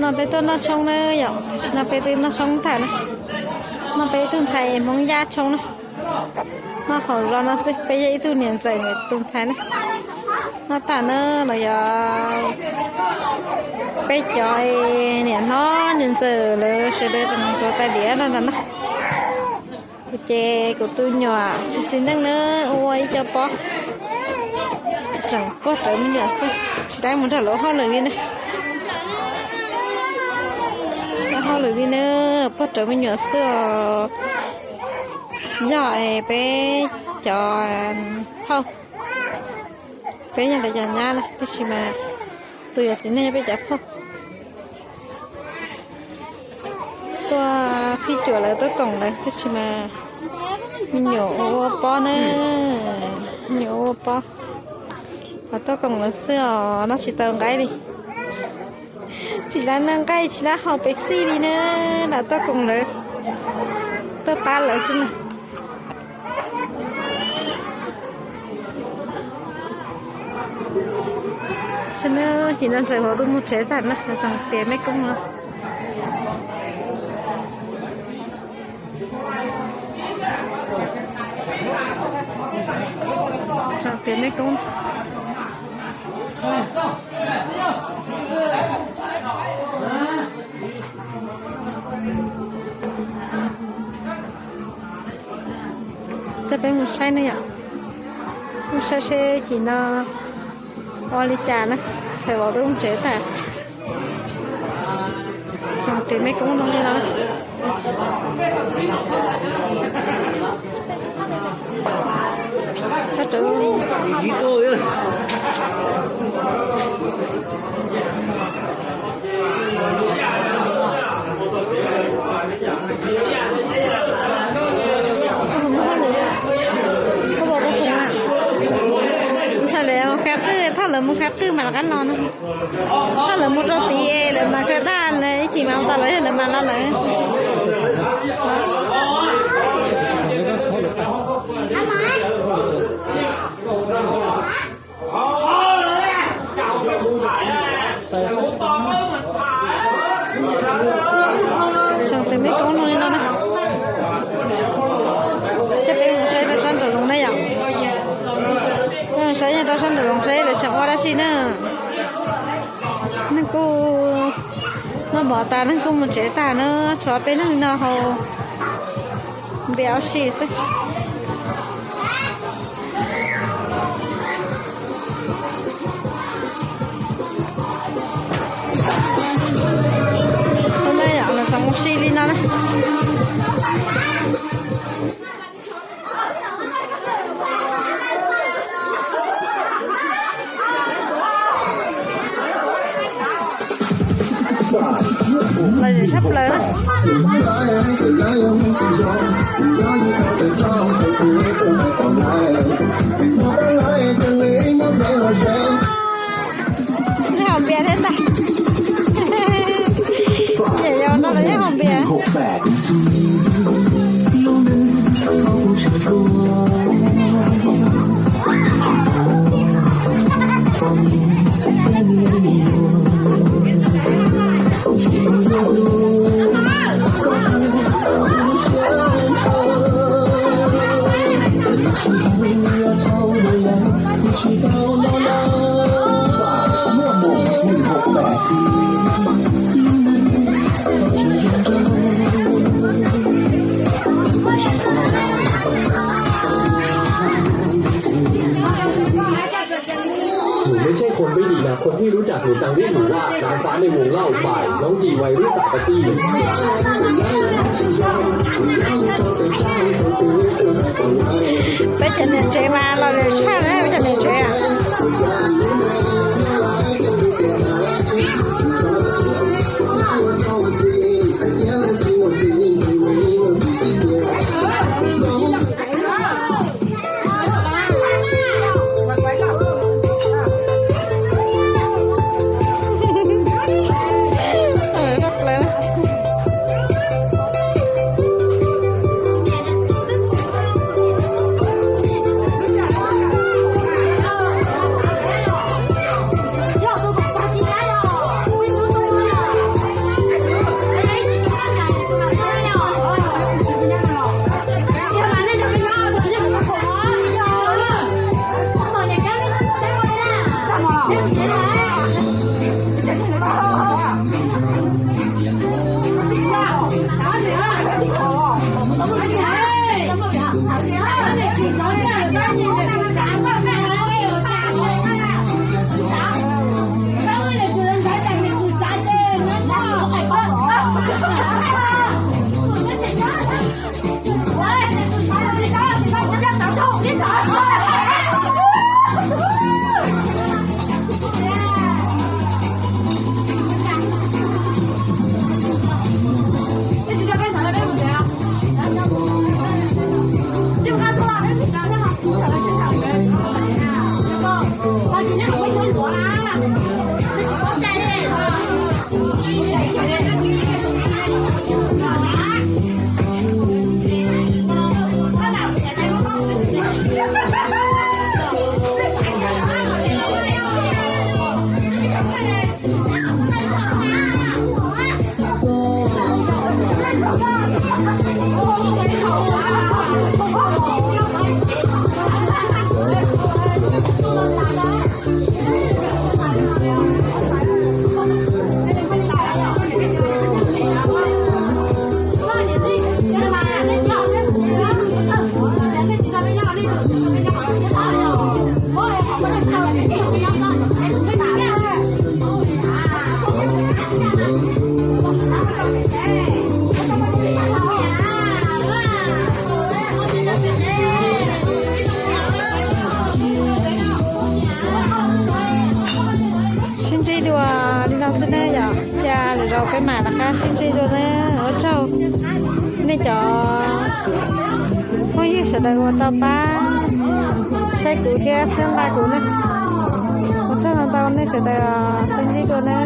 No peb tuaj noj tshoob na yom, tam sim no peb twb noj tshoob tag na. No peb ib tug ntxhais Hmoob Yaj tshoob na. Noj hauv zos no xwb, peb yog ib tug niam ntxawm tus ntxhais na. Noj tag na, los yog peb cov niam hlob niam ntxawm lawv sawv daws tseem ntxuav tais diav no na. Kuv ces kuv tus nyuam tsis xis neej na, ua ib co pob, tseem pog rawv me nyuam xwb, tsis dab mus nrog lawv hauj lwm li na. Tsis dab hauj lwm li na, pog rawv me nyuam xwb os. Yog peb cov phauj, peb yog lawv cov nyab na, tab sis mas tus yuav txiv neej yog peb cov phauj. Tuaj phij cuam lawv tuaj koom lawv, tab sis mas me nyuam ua ua pob na, me nyuam ua ua pob, los tuaj koom lawv xwb os, noj tsis tau nqaij li. Tsis dab noj nqaij tsis dab haus Pepsi li na, los tuaj koom lawv, tuaj pab lawv xwb na. Saib na, chim no ntxawm hauv tuaj mus tsev tag na, tseem tiav mej koob no. Tseem tiav mej koob. Coj peb mus saib ne yom, mus saib seb chim no ua li cas na. Ntxhais vauv twb mus tsev tag, tseem tiav mej koob zoo li no. Ntxhais lawv mus khav qwj, thauj lawv mus khav qwj mas lawv qab los no. Thauj lawv mus rau tid es lawv mas khav tag lawm ib chim mas ua tau lawv yog lawv mas los lawm. Tseem tiav mej koob no li no na. Coj peb mus saib rau sab nraum zoov na yom. Peb mus saib nyob rau sab nraum zoov saib lawv tseem ua dab tsi na. Neeg kuj noj mov tas neeg kuj mus tsev tag na, tshuav peb neeg no haus npias ua si xwb. Hnub no yom, lawv tseem ua si li no na. Lom zem tshaj plaws na. Haus npias thiab ntag. Niam yau no los yeej haus npias. Hnu ไม่ใช่คนไม่ดีนะ คนที่รู้จักหนูตังเรียกหนูว่า นางฟ้าในวงเล่า บ่าย น้องดีวัยรุ่นสายปาร์ตี้ Peb cov niam tsev mas los lawm tshaj na, peb cov niam tsev. Peb mam rov qab sib ntsib dua na. Ua tsaug nej cov phooj ywg sawv daws uas tau pab saib kuv thiab txhawb nqa kuv na. Ua tsaug ntau ntau nej sawv daws, sib ntsib dua na.